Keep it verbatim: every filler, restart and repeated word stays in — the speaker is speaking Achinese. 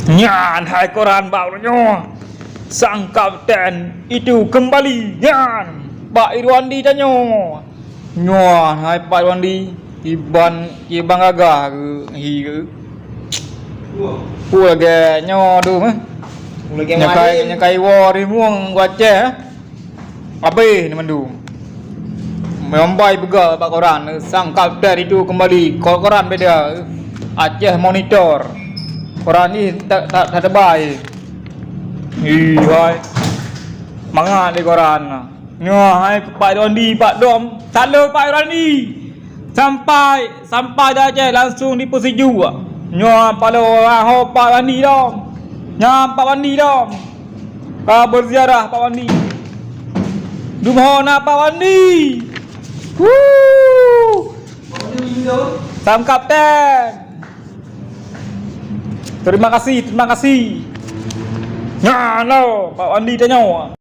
Nyan hai koran bak uroe nyoe. Sang kapten itu kembali. Nyan bak Irwandi tanyoe. Nyoe hai Pak Irwandi, iban, iban gagah keu hi keu. Peue lagèe nyoe tu meh. Peue lagèe nyoe kai, nyoe kai woe rimueng u Aceh, eh. Habéh ni mandum. Meumbai peugah bak koran, sang kapten itu kembali. Ko-, koran beda. Aceh Monitor. Koran ni tak, tak, tak teubai. Ih, hai. Mangat lé koran. Nyoe hai Pak Irwandi, Pak Dom. Salut Pak Irwandi. Sampai, sampai di Aceh langsung dipeusijuek. Nyoe paloe ho Pak Wandi lom. Nyan Pak Wandi lom. Ka berziarah Pak Wandi. Dumoh na Pak Wandi. Woo. Sang kapten. Terima kasih, terima kasih. Nyan lo Pak Wandi tanyoe.